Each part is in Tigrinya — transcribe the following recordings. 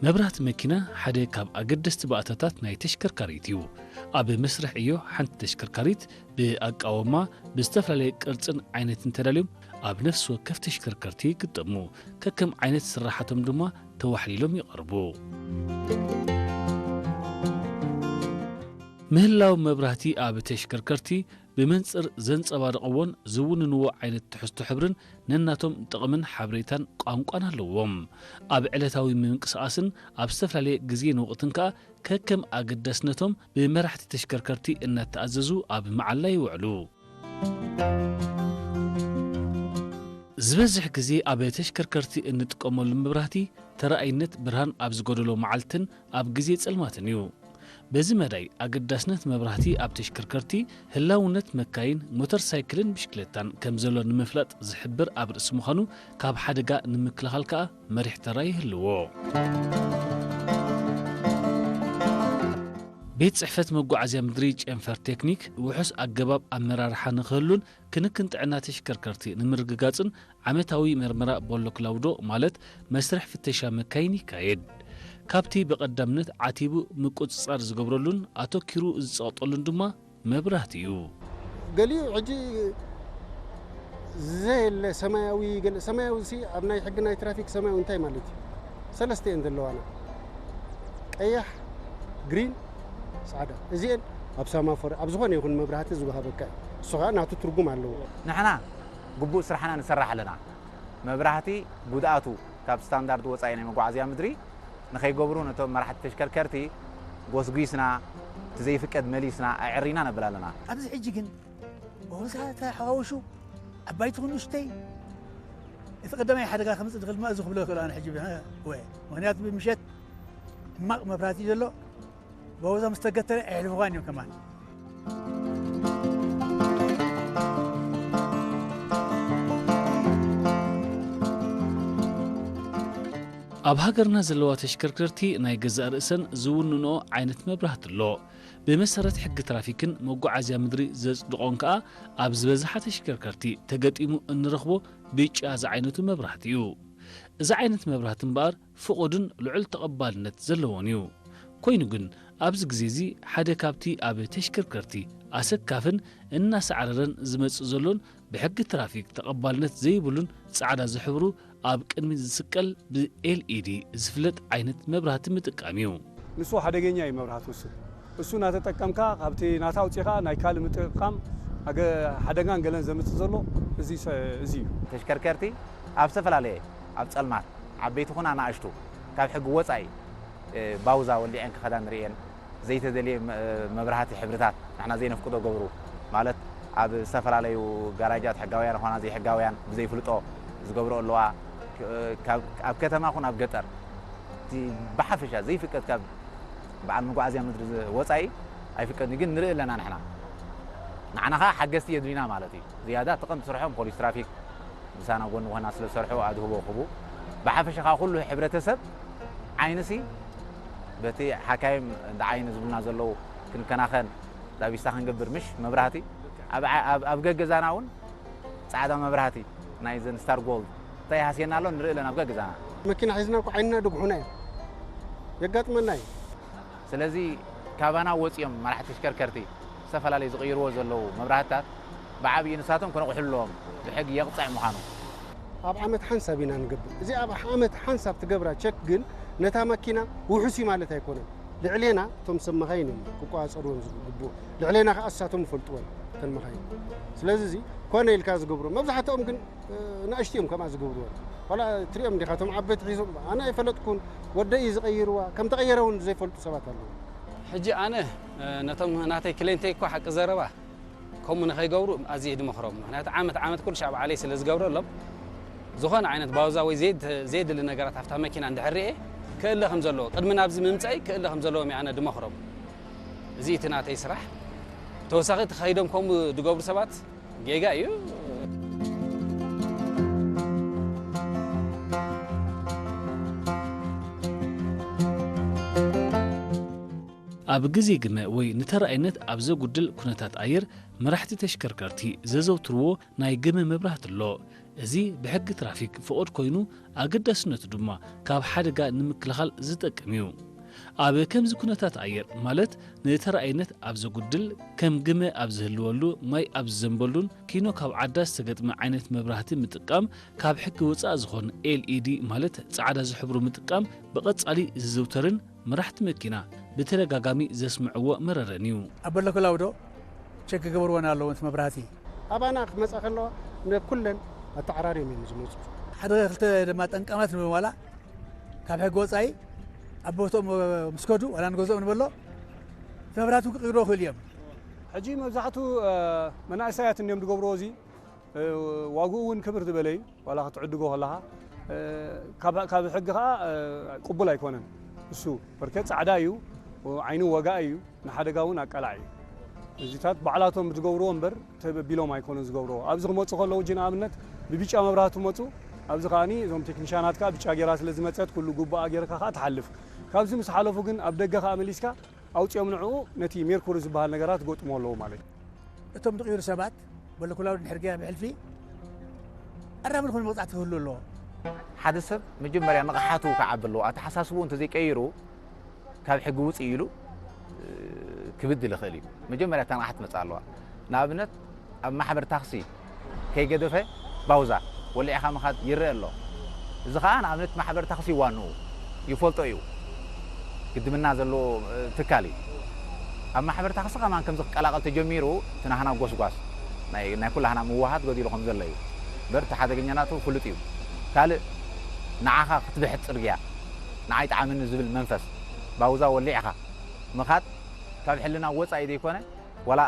መብራህቲ መኪና ሓደ ካብ ኣገደስቲ ባእታታት ናይ ተሽከርካሪት እዩ። ኣብ መስርሕ ዕዮ ሓንቲ ተሽከርካሪት ብኣቃውማ፣ ብዝተፈላለየ ቅርጽን ዓይነትን ተዳልዮም ኣብ ነፍሲ ወከፍ ተሽከርከርቲ ይግጠሙ። ከከም ዓይነት ስራሓቶም ድማ ተዋሕሊሎም ይቐርቡ። ምህላው መብራህቲ ኣብ ተሽከርከርቲ ብመንጽር ዘንጸባርቕዎን ዝውንንዎ ዓይነት ትሕዝቶ ሕብርን ነናቶም ጥቕምን ሓበሬታን ቋንቋን ኣለዎም። ኣብ ዕለታዊ ምንቅስቓስን ኣብ ዝተፈላለየ ግዜን ወቕትን ከኣ ከከም ኣገዳስነቶም ብመራሕቲ ተሽከርከርቲ እናተኣዘዙ ኣብ መዓላ ይውዕሉ። ዝበዝሕ ግዜ ኣብ ተሽከርከርቲ እንጥቀመሉ መብራህቲ ተረኣይነት ብርሃን ኣብ ዝጎደሎ መዓልትን ኣብ ግዜ ጸልማትን እዩ። በዚ መዳይ ኣገዳስነት መብራህቲ ኣብ ተሽከርከርቲ ህላውነት መካይን፣ ሞተር ሳይክልን ብሽክለታን ከም ዘሎ ንምፍላጥ ዝሕብር ኣብ ርእሲ ምዃኑ ካብ ሓደጋ ንምክልኻል ከኣ መሪሕ ተራ ይህልዎ። ቤት ጽሕፈት መጓዓዝያ ምድሪ ጨንፈር ቴክኒክ ውሑስ ኣገባብ ኣመራርሓ ንክህሉን ክንክን ጥዕና ተሽከርከርቲ ንምርግጋጽን ዓመታዊ መርመራ ቦሎ ክላውዶ ማለት መስርሕ ፍተሻ መካይን ይካየድ። ካብቲ ብቐዳምነት ዓቲቡ ምቁጽጻር ዝገብረሉን ኣተኪሩ ዝጸቕጠሉን ድማ መብራህቲ እዩ። ገሊኡ ሕጂ ዘየለ ሰማያዊ ገለ ሰማያዊ ሲ ኣብ ናይ ሕጊ ናይ ትራፊክ ሰማያዊ እንታይ ማለት እዩ? ሰለስተ እየን ዘለዋና፣ ቀያሕ፣ ግሪን፣ ጻዕዳ። እዚአን ኣብ ሳማፎር ኣብ ዝኾነ ይኹን መብራህቲ ዝወሃበካ እዩ። እሱ ከዓ ናቱ ትርጉም ኣለዎ። ንሕና ግቡእ ስራሕና ንሰራሕ ኣለና። መብራህቲ ጉድኣቱ ካብ ስታንዳርድ ወፃኢ ናይ መጓዓዝያ ምድሪ ንኸይገብሩ ነቶም መራሕቲ ተሽከርከርቲ ጎስጒስና፣ እቲ ዘይፍቀድ መሊስና፣ ኣዕሪና ነብል ኣለና። ኣብዚ ሕጂ ግን በወዛ ተሓዋውሹ ዓባይቲ ኹን ንእሽተይ እቲ ቀዳማይ ሓደጋ ከምፅእ ዝኽእል ድማ እዚ ክብሎ ይኽእል ኣነ ሕጂ ወ ምክንያቱ ብምሸት ሕማቕ መብራህቲ ዘሎ በወዛ ምስ ተገተረ ኣየሕልፍዋን እዮም ከማን። ኣብ ሃገርና ዘለዋ ተሽከርከርቲ ናይ ገዛእ ርእሰን ዝውንንኦ ዓይነት መብራህቲ ኣሎ። ብመሰረት ሕጊ ትራፊክን መጓዓዝያ ምድሪ ዘጽድቖን ከኣ ኣብ ዝበዝሓ ተሽከርከርቲ ተገጢሙ እንረኽቦ ብጫ ዝዓይነቱ መብራህቲ እዩ። እዚ ዓይነት መብራህቲ እምበኣር ፍቑድን ልዑል ተቐባልነት ዘለዎን እዩ። ኮይኑ ግን ኣብዚ ግዜ እዚ ሓደ ካብቲ ኣብ ተሽከርከርቲ ኣሰካፍን እናሳዕረረን ዝመጽእ ዘሎን ብሕጊ ትራፊክ ተቐባልነት ዘይብሉን ጻዕዳ ዝሕብሩ ኣብ ቅድሚት ዝስቀል ብ ኤል ኢ ዲ ዝፍለጥ ዓይነት መብራህቲ ምጥቃም እዩ። ንሱ ሓደገኛ እዩ መብራህቲ ውስን። እሱ እናተጠቀምካ ካብቲ ናታ ኣውፂኻ ናይ ካልእ ምጥቃም ኣገ ሓደጋን ገለን ዘምፅእ ዘሎ እዚ ሰ- እዚ እዩ። ተሽከርከርቲ ኣብ ዝተፈላለየ ኣብ ፀልማት ዓበይቲ ኹን ኣናእሽቱ ካብ ሕጊ ወፃኢ ባውዛ ወሊዐን ክኸዳ ንርእየን ዘይተደልየ መብራህቲ ሕብርታት ንሕና ዘይነፍቅዶ ገብሩ ማለት ኣብ ዝተፈላለዩ ጋራጃት ሕጋውያን ኾና ዘይሕጋውያን ብዘይፍልጦ ዝገብሮ ኣለዋ ኣብ ከተማ ኹን ኣብ ገጠር ብሓፈሻ ዘይፍቀድ ካብ በዓል መጓዓዝያ ምድሪ ወፃኢ ኣይፍቀድን ግን ንርኢ ኣለና ንሕና ንዓና ኸዓ ሓገዝቲ የድልዩና ማለት እዩ ዝያዳ እቲ ቀንዲ ስርሖም ፖሊስ ትራፊክ ምሳና ጎኒ ኮይና ስለ ዝሰርሑ ኣድህቦ ክህቡ ብሓፈሻ ከዓ ኩሉ ሕብረተሰብ ዓይንሲ በቲ ሓካይም እንዳ ዓይኒ ዝብሉና ዘለዉ ክንከናኸን ዳቢስታ ክንገብር ምሽ መብራህቲ ኣብ ገገዛና እውን ፃዕዳ መብራህቲ ናይ ዘን ስታር ጎልድ እንታይ ሃስየና ኣሎ ንርኢ ኣለና ኣብ ገገዛና መኪና ሒዝና እኮ ዓይንና ድጉሑና እዩ የጋጥመና እዩ ስለዚ ካባና ወፂኦም መራሕቲ ተሽከርከርቲ ዝተፈላለዩ ዝቕይርዎ ዘለዉ መብራህትታት ብዓብዪ ንሳቶም ክነቕሑ ኣለዎም ብሕጊ የቕፅዕ ምዃኑ። ኣብ ዓመት ሓንሳብ ኢና ንገብር። እዚ ኣብ ዓመት ሓንሳብ ትገብራ ቸክ ግን ነታ መኪና ውሑስ እዩ ማለት ኣይኮነን። ልዕሌና እቶም ሰብ መኻይን እዮም ክቆፃፀርወን ዝግብኡ። ልዕሌና ከዓ እሳቶም ይፈልጥወን እተን መኻይን። ስለዚ እዚ ኮነ ኢልካ ዝገብሮ መብዛሕትኦም ግን ንኣሽቱ እዮም ከምኣ ዝገብርወን። ዋላ ትሪኦም ዲኻ እቶም ዓበይቲ ሒዞም ኣነ ኣይፈለጥኩን ወደይ እዩ ዝቐይርዋ ከም ተቐየረ እውን ዘይፈልጡ ሰባት ኣለዉ። ሕጂ ኣነ ነቶም ናተይ ክሌንተይ እኳ ሓቂ ዘረባ ከምኡ ንኸይገብሩ ኣዝየ ድመኽሮም። ምኽንያቱ ዓመት ዓመት ኩሉ ሻዕ ባዕለይ ስለ ዝገብረሎም ዝኾነ ዓይነት ባውዛ ወይ ዘየድሊ ነገራት ኣብታ መኪና እንድሕር ርኤ ክእለ ከም ዘለዎ ቅድሚ ናብዚ ምምፀይ ክእለ ከም ዘለዎም ኣነ ድመኽሮም። እዚ እቲ ናተይ ስራሕ። ተወሳኺ እቲ ከይዶም ከምኡ ድገብሩ ሰባት ጌጋ እዩ። ኣብ ግዜ ግመ ወይ ንተረኣይነት ኣብ ዘጉድል ኩነታት ኣየር፣ መራሕቲ ተሽከርከርቲ ዘዘውትርዎ ናይ ግመ መብራህቲ ኣሎ። እዚ ብሕጊ ትራፊክ ፍቑድ ኮይኑ፣ ኣገዳስነቱ ድማ ካብ ሓደጋ ንምክልኻል ዝጠቅም እዩ። ኣብ ከምዚ ኩነታት ኣየር፣ ማለት ንተረኣይነት ኣብ ዘጉድል፣ ከም ግመ ኣብ ዝህልወሉ፣ ማይ ኣብ ዝዘንበሉን ኪኖ ካብ ዓዳ ዝተገጥመ ዓይነት መብራህቲ ምጥቃም ካብ ሕጊ ወጻኢ ዝኾን ኤል ኢ ዲ፣ ማለት ጻዕዳ ዝሕብሩ ምጥቃም ብቐጻሊ ዝዝውተርን መራሕቲ መኪና ብተደጋጋሚ ዘስምዕዎ መረረን እዩ። ኣብ በለኮላውዶ ቸክ ክገብርወን ኣለዎ እቲ መብራህቲ። ኣባና ክመጻ ከለዋ ንኩለን ኣተዓራርዮም እዮም ዝመጹ። ሓደ ክልተ ድማ ጠንቀማት ንበል ዋላ ካብ ሕጊ ወጻኢ ኣብ ቦትኦም ምስ ከዱ ዋላ ንገዝኦም ንበሎ እቲ መብራህቲ ክቕይርዎ ይኽእሉ እዮም። ሕጂ መብዛሕቱ፣ እ፣ መናእሰያት እንድዮም ዝገብርዎ እዚ፣ እ፣ ዋግኡ እውን ክብር ዝበለ እዩ። ዋላ ክትዕድጎ ከለኻ፣ እ፣ ካብ፣ ካብ ሕጊ ኸዓ፣ እ፣ ቅቡል ኣይኮነን። እሱ በርከት ጻዕዳ እዩ፣ ዓይኑ ወጋኢ እዩ፣ ንሓደጋ እውን ኣቃላዒ እዩ። እዚታት ባዕላቶም ዝገብርዎ እምበር ተበቢሎም ኣይኮኑን ዝገብርዎ። ኣብዚ ክመጹ ከለዉ ሕጂ ንኣብነት ብቢጫ መብራህቲ መጹ፣ ኣብዚ ከኣኒ እዞም ቴክኒሻናት ከኣ ብጫ ጌራ ስለ ዝመጸት ኩሉ ጉባኣ ጌርካ ከኣ ትሓልፍ። ካብዚ ምስ ሓለፉ ግን ኣብ ደገ ከኣ መሊስካ ኣውጺኦም ንዕኡ ነቲ ሜርኩሪ ዝበሃል ነገራት ገጥሞ ኣለዉ ማለት እዩ። እቶም ዝቕይሩ ሰባት በለኩላውድ እንድሕር ገይራ ብሕልፊ ኣራሚ ዝኾነ መቕጻዕቲ ክህሉ ኣለዎ። ሓደ ሰብ መጀመርያ ንቕሓቱ ክዓቢ ኣለዎ። ኣተሓሳስብኡ እንተዘይቀይሩ ካብ ሕጊ ውጽእ ኢሉ፣ እ፣ ክብድል ይኽእል እዩ። መጀመርያ እታ ንቕሓት ትመጽእ ኣለዋ። ንኣብነት ኣብ ማሕበር ታክሲ ከይገደፈ ባውዛ ወሊዕኻ ምኻድ ይረአ ኣሎ። እዚ ኸኣ ንኣብነት ማሕበር ታክሲ ዋንኡ ይፈልጦ እዩ። ግድምና ዘለዎ፣ እ፣ ትካል እዩ። ኣብ ማሕበር ታክሲ ከማን ከምዚ ክቀላቐል ተጀሚሩ፣ እቲ ናህና ጎስጓስ፣ ናይ፣ ናይ ኩላህና ምውሃድ ጎዲሉ ከም ዘሎ እዩ። እምበር እቲ ሓደገኛናቱ ፍሉጥ እዩ። ካልእ ንዓኻ ክትብሕት ጽርግያ፣ ንዓይ ጠዓመኒ ዝብል መንፈስ፣ ባውዛ ወሊዕኻ ምኻድ ካብ ሕልና ወጻኢ ዘይኮነ፣ ዋላ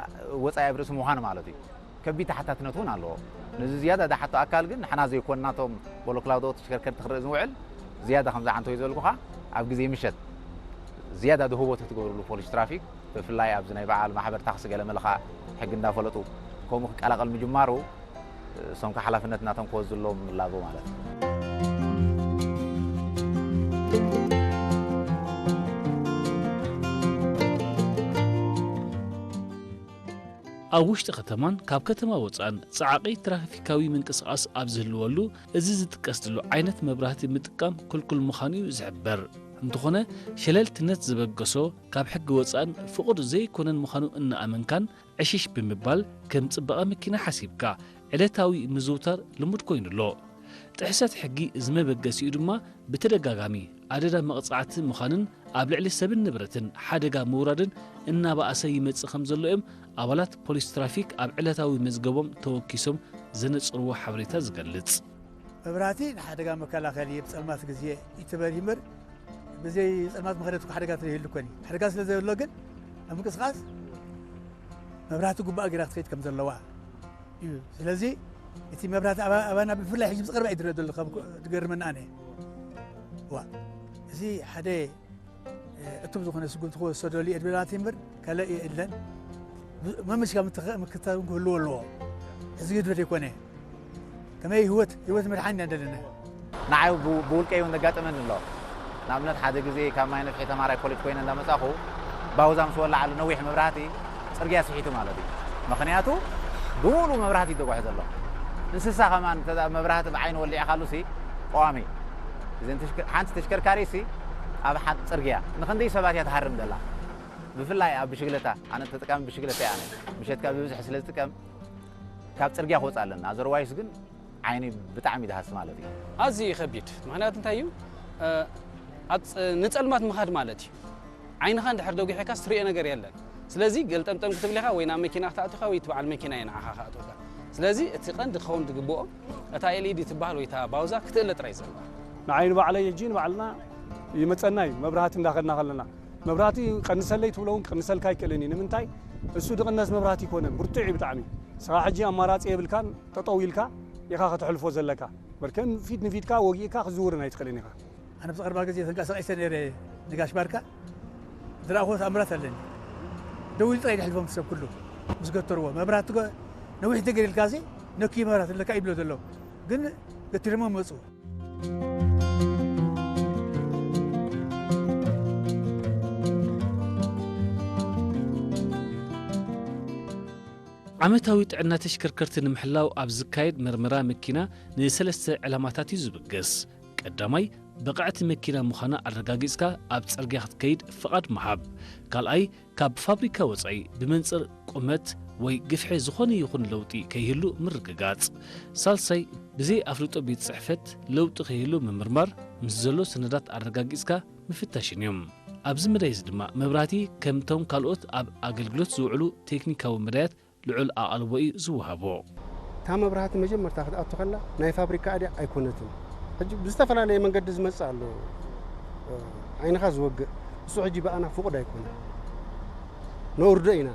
ወጻኢ ኣብ ርእሲ ምዃን ማለት እዩ። ከቢድ ተሓታትነት እውን ኣለዎ። ነዚ ዝያዳ ዝሓቶ ኣካል ግን ንሕና ዘይኮንና እቶም ቦሎክላውዶ ተሽከርከርቲ ክርኢ ዝውዕል ዝያዳ ከምዚ ዓንተወይ ዝበልኩኻ ኣብ ግዜ ምሸት ዝያዳ ድህቦት ክትገብርሉ ፖሊስ ትራፊክ ብፍላይ ኣብዚ ናይ በዓል ማሕበር ታክሲ ገለ መልኻ ሕጊ እንዳፈለጡ ከምኡ ክቀላቐል ምጅማሩ እሶም ከ ሓላፍነት ናቶም ክወስዱ ኣለዎም ንላቦ ማለት እዩ። ኣብ ውሽጢ ከተማን ካብ ከተማ ወጻእን ጸዓቒ ትራፊካዊ ምንቅስቓስ ኣብ ዝህልወሉ፣ እዚ ዝጥቀስ ዘሎ ዓይነት መብራህቲ ምጥቃም ክልኩል ምዃኑ እዩ ዝሕበር። እንተኾነ፣ ሸለልትነት ዝበገሶ፣ ካብ ሕጊ ወጻእን ፍቑድ ዘይኮነን ምዃኑ እናኣመንካን ዕሽሽ ብምባል፣ ከም ጽባቐ መኪና ሓሲብካ ዕለታዊ ምዝውታር ልሙድ ኮይኑ ኣሎ። ጥሕሰት ሕጊ እዚ መበገሲኡ ድማ ብተደጋጋሚ ኣደዳ መቕጻዕቲ ምዃንን ኣብ ልዕሊ ሰብን ንብረትን ሓደጋ ምውራድን እናበኣሰ ይመጽእ ከም ዘሎ እዮም ኣባላት ፖሊስ ትራፊክ ኣብ ዕለታዊ መዝገቦም ተወኪሶም ዘነጽርዎ ሓበሬታ ዝገልጽ። መብራህቲ ንሓደጋ መከላኸሊ ብጸልማት ግዜ ይትበር ይምር፣ ብዘይ ጸልማት መኸደት እኮ ሓደጋ ተይህሉ እኮ እዩ። ሓደጋ ስለ ዘሎ ግን ኣብ ምንቅስቓስ መብራህቲ ጉባእ ጌራ ክትኸይድ ከም ዘለዋ እዩ። ስለዚ እቲ መብራህቲ ኣባ-፣ ኣባና ብፍላይ ሕጂ ምስ ቀረባ እዩ ዝረአ ዘሎ፣ ካብ ኮ-፣ ዝገርመና ኣነ። ዋ፣ እዚ ሓደ፣ እ፣ እቱብ ዝኾነ ስጉምቲ ክወሰደሉ እየ ድብል ናተይ እምበር፣ ካልእ የለን። ብ-፣ መምሽ ካብ ምትኸ-፣ ምክትታል እውን ክህልዎ ኣለዎ። እዚ ግድፈት ኣይኮነ። ከመይ ህይወት፣ ህይወት መድሓኒ ኢና ደለና። ንዓይ ብ-፣ ብውልቀይ እውን ዘጋጠመኒ ኣሎ። ንኣብነት ሓደ ግዜ ካብ ማይ ነፍሒ ተማሃራይ ኮሌጅ ኮይነ እንዳመጻኹ ባውዛ ምስ ወላዓሉ ነዊሕ መብራህቲ ጽርግያ ስሒቱ ማለት እዩ። ምኽንያቱ ብምሉእ መብራህቲ እዩ ተጓሒ ዘሎ። እንስሳ ከማን እንተ መብራህቲ ብዓይኒ ወሊዕካሉ ሲ ቀዋሚ። እዘን ተሽከ-፣ ሓንቲ ተሽከርካሪ ሲ ኣብ ሓንቲ ጽርግያ ንኽንደይ ሰባት እያ ትሃርም ዘላ። ብፍላይ ኣብ ብሽግለታ፣ ኣነ ተጠቃሚ ብሽግለታ እየ ኣነ። ምሸት ካብ ብብዝሒ ስለ ዝጥቀም ካብ ጽርግያ ክወጽእ ኣለና። ኣዘርዋይስ ግን ዓይኒ ብጣዕሚ ይድሃስ ማለት እዩ። ኣዝዩ እዩ ከቢድ። ምኽንያቱ እንታይ እዩ? እ፣ ኣብ ፅ-፣ ንጸልማት ምኻድ ማለት እዩ። ዓይንኻ እንድሕር ደጒሕካስ ትሪኦ ነገር የለን። ስለዚ ገልጠምጠም ክትብል ኢኻ ወይ ናብ መኪና ክትኣቱ ኢኻ ወይ እቲ በዓል መኪና እዩ ንዓኻ ክኣትወካ። ስለዚ እቲ ቀንዲ ክኸውን ዝግብኦ እታ ኤል ኢ ዲ ትበሃል ወይ እታ ባውዛ ክትእለ ጥራይ ዘለዋ። ንዓይ ንባዕለይ ሕጂ ንባዕልና ይመጸና እዩ መብራህቲ እንዳኸድና ከለና። መብራህቲ ቀንሰለይ ትብሎ እውን ክቅንሰልካ ኣይክእልን እዩ። ንምንታይ? እሱ ድቕነስ መብራህቲ ኣይኮነን፣ ብርቱዕ እዩ ብጣዕሚ። ንስኻ ሕጂ ኣማራጺ የብልካን፣ ጠጠው ኢልካ ኢኻ ከተሕልፎ ዘለካ። በርከን ፊት ንፊትካ ወጊእካ ክትዝውርን ኣይትኽእልን ኢኻ። ኣነ ብቐርባ ግዜ ተንቀሳቒሰ ነይረ ንጋሽ ባርካ፣ ዝረኣኹዎ ተኣምራት ኣለኒ። ደው ኢሉ ጥራይ ዘሕልፎም ሰብ ኩሉ ምስ ገተርዎ። መብራህቲ ገ-፣ ነዊሕ እንተገይርልካ ሲ ነኪ መብራህቲ ኣለካ ይብሎ ዘሎ። ግን ገቲሮሞ መጹ። ዓመታዊ ጥዕና ተሽከርከርቲ ንምሕላው ኣብ ዝካየድ መርመራ መኪና ንሰለስተ ዕላማታት እዩ ዝብገስ። ቀዳማይ፣ ብቕዕቲ መኪና ምዃና ኣረጋጊጽካ ኣብ ጽርግያ ክትከይድ ፍቓድ ምሃብ። ካልኣይ፣ ካብ ፋብሪካ ወጻኢ ብመንጽር ቁመት ወይ ግፍሒ ዝኾነ ይኹን ለውጢ ከይህሉ ምርግጋጽ። ሳልሳይ፣ ብዘይ ኣፍልጦ ቤት ጽሕፈት ለውጢ ከይህሉ ምምርማር፣ ምስ ዘሎ ሰነዳት ኣረጋጊጽካ ምፍታሽን እዮም። ኣብዚ መዳይ እዚ ድማ መብራህቲ ከምቶም ካልኦት ኣብ ኣገልግሎት ዝውዕሉ ቴክኒካዊ መዳያት ልዑል ኣቓልቦ እዩ ዝወሃቦ። እታ መብራህቲ መጀመርታ ክትኣቱ ከላ ናይ ፋብሪካ ድያ ኣይኮነትን። ሕጂ ብዝተፈላለየ መንገዲ ዝመጽእ ኣሎ፣ እ፣ ዓይንኻ ዝወግእ። እሱ ሕጂ ብኣና ፍቑድ ኣይኮነን። ነውርዶ ኢና።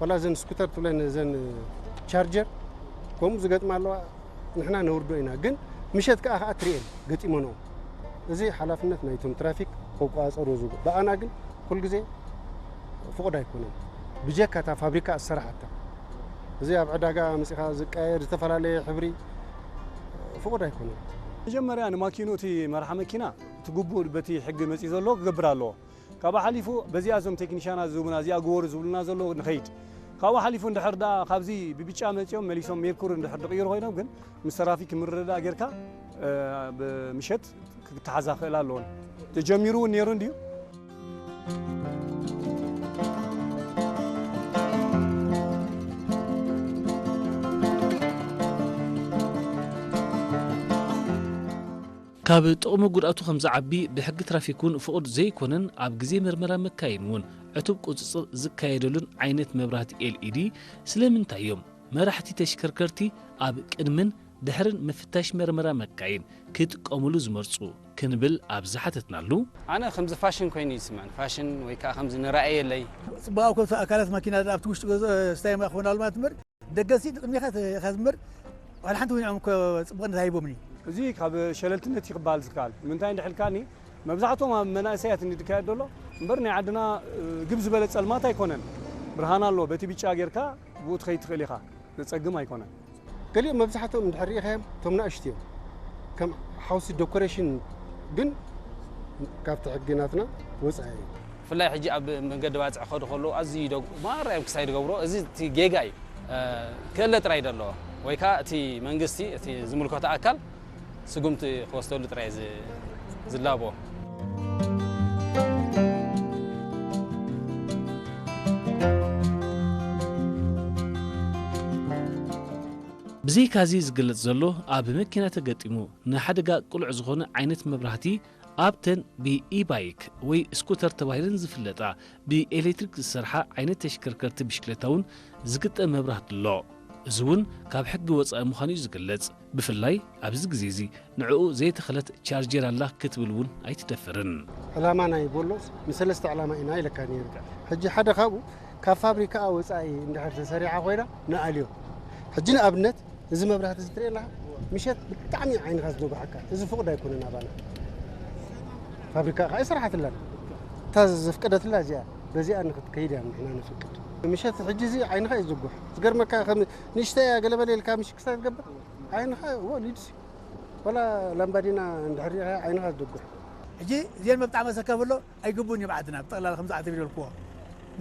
ዋላ እዘን ስኩተር ትብለን እዘን ቻርጀር ከምኡ ዝገጥማ ኣለዋ። ንሕና ነውርዶ ኢና፣ ግን ምሸት ከኣ ከኣ ትርእየን ገጢመንኦ። እዚ ሓላፍነት ናይቶም ትራፊክ ክቆጻጸርዎ ዝግባእ። ብኣና ግን ኩሉ ግዜ ፍቑድ ኣይኮነን። ብጀካ እታ ፋብሪካ ዝሰራሓታ። እዚ ኣብ ዕዳጋ መጺኻ ዝቀያየር ዝተፈላለየ ሕብሪ ፍቑድ ኣይኮነን። መጀመርያ ንማኪኑ እቲ መርሓ መኪና እቲ ግቡእ በቲ ሕጊ መጺኡ ዘሎ ክገብር ኣለዎ። ካብኡ ሓሊፉ በዚኣ እዞም ቴክኒሻናት ዝህቡና፣ እዚኣ ግበሩ ዝብሉና ዘለዉ ንኸይድ። ካብኡ ሓሊፉ እንድሕር ደኣ ካብዚ ብብጫ መጺኦም መሊሶም ሜርኩሪ እንድሕር ድቕይሩ ኮይኖም ግን ምስ ትራፊክ ምርድዳእ ጌርካ፣ እ፣ ብምሸት ክተሓዛ ክኽእላ ኣለወን። ተጀሚሩ እውን ነይሩ እንድዩ። ካብ ጥቕሚ ጉድኣቱ ከም ዝዓቢ ብሕጊ ትራፊክ እውን ፍቑድ ዘይኮነን ኣብ ግዜ መርመራ መካይን እውን ዕቱብ ቁጽጽር ዝካየደሉን ዓይነት መብራህቲ ኤል ኢ ዲ ስለምንታይ እዮም መራሕቲ ተሽከርከርቲ ኣብ ቅድምን ድሕርን ምፍታሽ መርመራ መካይን ክጥቀሙሉ ዝመርጹ ክንብል ኣብ ዝሓተትናሉ፣ ኣነ ከምዚ ፋሽን ኮይኑ እዩ ዝስምዐኒ። ፋሽን ወይ ከኣ ከምዚ ንረኣየለይ። ጽቡቕ ኣብ ከብቲ ኣካላት ማኪና ኣብቲ ውሽጢ ገዛ ስታይ ማእኮና ኣልማት እምበር ደገሲ ንቕድሚኻ ኢኻ ዝምበር ዋላ ሓንቲ ወይንዖም እኮ ጽቡቕነት ኣይቦምኒ። እዚ ካብ ሸለልትነት እዩ ክበሃል ዝከኣል። ንምንታይ እንድሕልካኒ መብዛሕትኦም ኣብ መናእሰያት እንድካየድ ዘሎ እምበር ናይ ዓድና፣ እ፣ ግብ ዝበለ ጸልማት ኣይኮነን። ብርሃን ኣሎ። በቲ ብጫ ጌርካ ብኡ ትኸይድ ትኽእል ኢኻ። ዘጸግም ኣይኮነን። ገሊኦም መብዛሕትኦም እንድሕር ርኢኻዮም እቶም ናእሽቱ እዮም። ከም ሓውሲ ዶኮሬሽን ግን ካብቲ ሕጊ ናትና ወጻኢ እዩ። ብፍላይ ሕጂ ኣብ መንገዲ ባጽዕ ክኸዱ ከለዉ ኣዝዩ ይደግ-፣ ማራ እዮም ክሳይ ዝገብሮ። እዚ እቲ ጌጋ እዩ። እ፣ ክእለ ጥራይ ደለዎ። ወይ ከኣ እቲ መንግስቲ፣ እቲ ዝምልከቶ ኣካል ስጉምቲ ክወስደሉ ጥራይ ዝ-፣ ዝላቦ። ብዘይካዚ ዝግለጽ ዘሎ ኣብ መኪና ተገጢሙ ንሓደጋ ቅሉዕ ዝኾነ ዓይነት መብራህቲ ኣብተን ብኢ-ባይክ ወይ ስኩተር ተባሂለን ዝፍለጣ ብኤሌክትሪክ ዝሰርሓ ዓይነት ተሽከርከርቲ ብሽክለታ እውን ዝግጠም መብራህቲ ኣሎ። እዚ እውን ካብ ሕጊ ወጻኢ ምዃኑ እዩ ዝግለጽ። ብፍላይ ኣብዚ ግዜ እዚ ንዕኡ ዘይተኸለት ቻርጀር ኣላ ክትብል እውን ኣይትደፍርን። ዕላማ ናይ ቦሎስ ንሰለስተ ዕላማ ኢና ኢለካ ነይሩ። ሕጂ ሓደ ካብኡ ካብ ፋብሪካኣ ወጻኢ እንድሕር ተሰሪሓ ኮይና ንኣልዮ። ሕጂ ንኣብነት እዚ መብራህቲ እዚ ትርኢ ኣለኻ፣ ምሸት ብጣዕሚ ዓይንኻ ዝደጉሓካ። እዚ ፍቑድ ኣይኮነን ኣባና። ፋብሪካ ከኣ ኣይሰራሓትላን። እታ ዘፍቀደትላ እዚኣ፣ በዚኣ ንክትከይድ እያ ንሕና ነፍቅድ። ምሸት ሕጂ እዚ ዓይንኻ እዩ ዝጉሕ። ዝገርመካ ከም ንእሽተይ እያ ገለበለ ኢልካ ምሽ ክሳይ ትገብር፣ ዓይንኻ ወሊድሲ። ወላ ላምባዲና እንድሕር ሪኢኻ ዓይንኻ ዝደጉሕ። ሕጂ እዚአን መብጣዕሚ ኣሰካፍ ኣሎ፣ ኣይግቡን እዮም ዓድና፣ ብጠቕላላ ከምዚ ዓዲ ዝበልክዎ።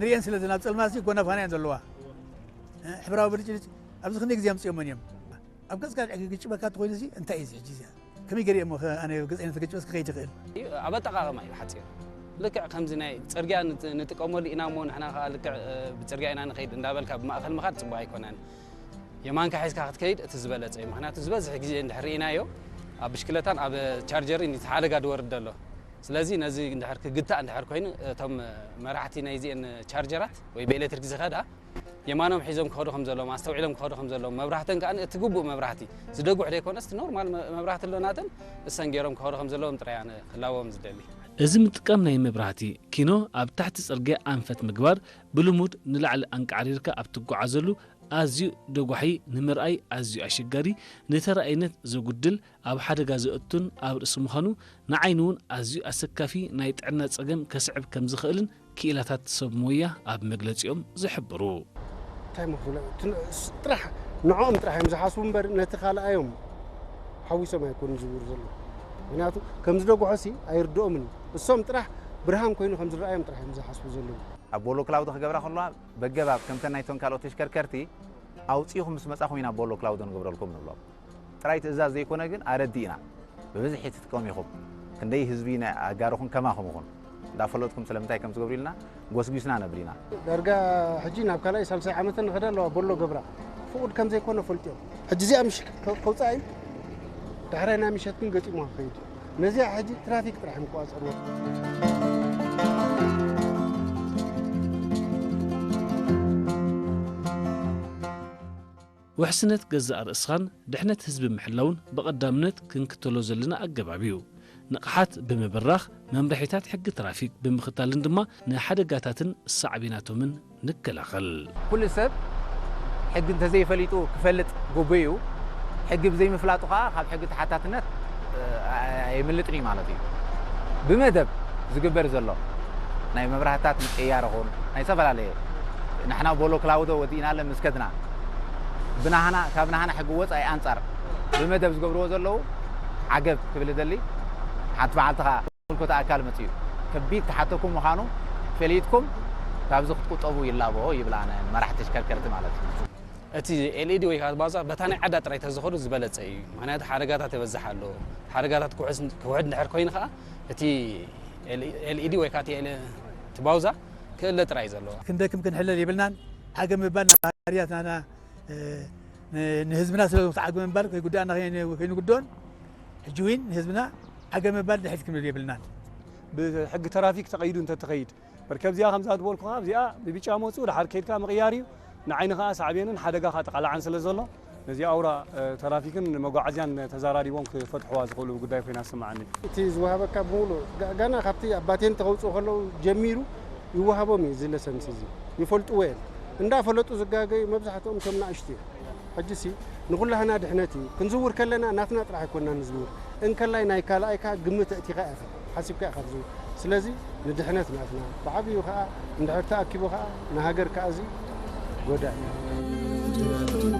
ንሪአን ስለ ዘለና፣ ኣብ ጸልማትሲ ጎናፋና እየን ዘለዋ። እ፣ ሕብራዊ ብልጭልጭ፣ ኣብዚ ክንደይ ግዜ ኣምጺኦመን እዮም። ኣብ ገጽካ ግጭበካ እንተኾይኑ፣ እዚ እንታይ እዩ እዚ ሕጂ እዚኣ? ከመይ ገይረ እሞ ከ-፣ ኣነ ገጸይ ነተገጭበስ ክኸይድ ይኽእል? ኣብ ኣጠቓቕማ እዩ ብሓጺሩ። ልክዕ ከምዚ ናይ ጽርግያ ንጥ-፣ ንጥቀመሉ ኢና እሞ፣ ንሕና ከኣ ልክዕ፣ እ፣ ብጽርግያ ኢና ንኸይድ እንዳበልካ፣ ብማእከል ምኻድ ጽቡቕ ኣይኮነን። የማንካ ሒዝካ ክትከይድ እቲ ዝበለጸ እዩ። ምኽንያቱ ዝበዝሕ ግዜ እንድሕር ርኢናዮ፣ ኣብ ብሽክለታን ኣብ ቻርጀርን እቲ ሓደጋ ዝወርድ ዘሎ። ስለዚ ነዚ እንድሕር ክግታእ እንድሕር ኮይኑ፣ እቶም መራሕቲ ናይዚኤን ቻርጀራት ወይ ብኤሌክትሪክ ዝኸዳ የማኖም ሒዞም ክኸዱ ከም ዘለዎም፣ ኣስተውዒሎም ክኸዱ ከም ዘለዎም፣ መብራህተን ከኣ እቲ ግቡእ መብራህቲ ዝደጉሕ ዘይኮነስ፣ እቲ ኖርማል መ-፣ መብራህቲ ኣሎ ናተን፣ እሰን ገይሮም ክኸዱ ከም ዘለዎም ጥራይ ኣነ ክላዎም ዝደሊ። እዚ ምጥቃም ናይ መብራህቲ ኪኖ ኣብ ታሕቲ ጽርግያ ኣንፈት ምግባር ብልሙድ ንላዕሊ ኣንቃዕሪርካ ኣብ ትጓዓዘሉ ኣዝዩ ደጓሒ፣ ንምርኣይ ኣዝዩ ኣሸጋሪ፣ ንተራኣይነት ዘጉድል፣ ኣብ ሓደጋ ዘእቱን ኣብ ርእሲ ምዃኑ ንዓይኒ እውን ኣዝዩ ኣሰካፊ ናይ ጥዕና ጸገም ከስዕብ ከም ዝኽእልን ክኢላታት ሰብ ሞያ ኣብ መግለጺኦም ዝሕብሩ። እንታይ መኽፍሎ? እቲ ስ-፣ ጥራሕ ንዕኦም ጥራሕ እዮም ዝሓስቡ እምበር ነቲ ካልኣዮም ሓዊሶም ኣይኮኑን ዝብሩ ዘለዉ። ምኽንያቱ ከም ዝደጉሖሲ ኣይርድኦምን እዩ። እሶም ጥራሕ ብርሃን ኮይኑ ከም ዝረኣዮም ጥራሕ እዮም ዝሓስቡ ዘለዉ። ኣብ ቦሎ ክላውዶ ክገብራ ከለዋ በገባብ ከምተን ናይቶን ካልኦት ተሽከርከርቲ ኣውፂኹም ምስ መፃኹም ኢና ቦሎ ክላውዶ ንገብረልኩም ንብሎም። ጥራይ ትእዛዝ ዘይኮነ ግን ኣረዲእና፣ ብብዝሒ ትጥቀሙ ኢኹም፣ ክንደይ ህዝቢ ናይ ኣጋርኹም ከማኹም ይኹን እንዳፈለጥኩም ስለምንታይ ከም ትገብሩ ኢልና ጎስጒስና ነብር ኢና። ዳርጋ ሕጂ ናብ ካልኣይ ሳልሳይ ዓመተን ንኸዳ ኣለዋ ቦሎ ገብራ ፍቑድ ከም ዘይኮነ ፈልጥዮም። ሕጂ እዚኣ ምሽ ከውፃእ እዩ። ዳሕራይ ናይ ምሸት ግን ገጢሞ ክኸይድ እዩ። ነዚኣ ሕጂ ትራፊክ ጥራሕ ምቋፀርዎ። ውሕስነት ገዛእ ርእስኻን ድሕነት ህዝቢ ምሕላውን ብቐዳምነት ክንክተሎ ዘለና ኣገባብ እዩ። ንቕሓት ብምብራኽ፣ መምርሒታት ሕጊ ትራፊክ ብምኽታልን ድማ ንሓደጋታትን ሳዕቤናቶምን ንከላኸል። ኩሉ ሰብ ሕጊ እንተዘይፈሊጡ ክፈልጥ ግቡእ እዩ። ሕጊ ብዘይምፍላጡ ከዓ ካብ ሕጊ ተሓታትነት የምልጥን እዩ ማለት እዩ። ብመደብ ዝግበር ዘሎ ናይ መብራህታት ምቅያር ይኹን ናይ ዝተፈላለየ ንሕና ቦሎ ክላውዶ ወዲእናለን ምስ ከድና ብናህና ካብ ናህና ሕጊ ወፃኢ ኣንፃር ብመደብ ዝገብርዎ ዘለዉ ዓገብ ክብል እደሊ። ሓንቲ መዓልቲ ከዓ ምልኮት ኣካል መፅኡ ከቢድ ተሓተኩም ምዃኑ ፈሊጥኩም ካብዚ ክትቁጠቡ ይላቦ ይብላ መራሕቲ ተሽከርከርቲ ማለት እዩ። እቲ ኤልኢዲ ወይ ከዓ ባውዛ በታ ናይ ዓዳ ጥራይ ተዝኸዱ ዝበለፀ እዩ። ምክንያቱ ሓደጋታት የበዝሕ ኣሎ። ሓደጋታት ክውሕድ እንድሕር ኮይኑ ከዓ እቲ ኤልኢዲ ወይ ከዓ እቲ ባውዛ ክእለ ጥራይ እዩ ዘለዎ። ክንደክም ክንሕለል የብልናን። ዓገብ ምባል ባህርያት ናና ንህዝብና ስለ ዓገብ ምባል ከይጉዳእና ከይንጉድኦን ሕጂ እውን ንህዝብና ዓገብ ምባል ድሕሪት ክንብል የብልናን። ብሕጊ ተራፊክ ተቐይዱ እንተትኸይድ መርከብ እዚኣ ከምዛ ዝበልኩኻ እዚኣ ብቢጫ መፁ ድሓር ከይድካ ምቕያር እዩ። ንዓይኒ ከዓ ሳዕቤንን ሓደጋ ከዓ ጠቓላዓን ስለ ዘሎ ነዚ ኣውራ ተራፊክን መጓዓዝያን ተዛራሪቦም ክፈትሕዋ ዝኽእሉ ጉዳይ ኮይና ትስምዓኒ። እቲ ዝወሃበካ ብምሉእ ጋና ካብቲ ኣብ ባቴን ተኸውፅኡ ከለዉ ጀሚሩ ይወሃቦም እዩ። እዚ ለሰንስ እዚ ይፈልጥዎ እዮም። እንዳፈለጡ ዝጋገዩ መብዛሕትኦም እቶም ናእሽቱ እዮም። ሕጂሲ ንኹላህና ድሕነት እዩ። ክንዝውር ከለና ናትና ጥራሕ ኣይኮንና ንዝውር። እንከላይ ናይ ካልኣይ ከዓ ግምት ኣእቲኻ ኢኻ ሓሲብካ ኢኻ ትዝውር። ስለዚ ንድሕነት ናትና ብዓብዩ ከዓ እንድሕር ተኣኪቡ ከዓ ንሃገር ከዓ እዚ ጎዳኢ እዩ።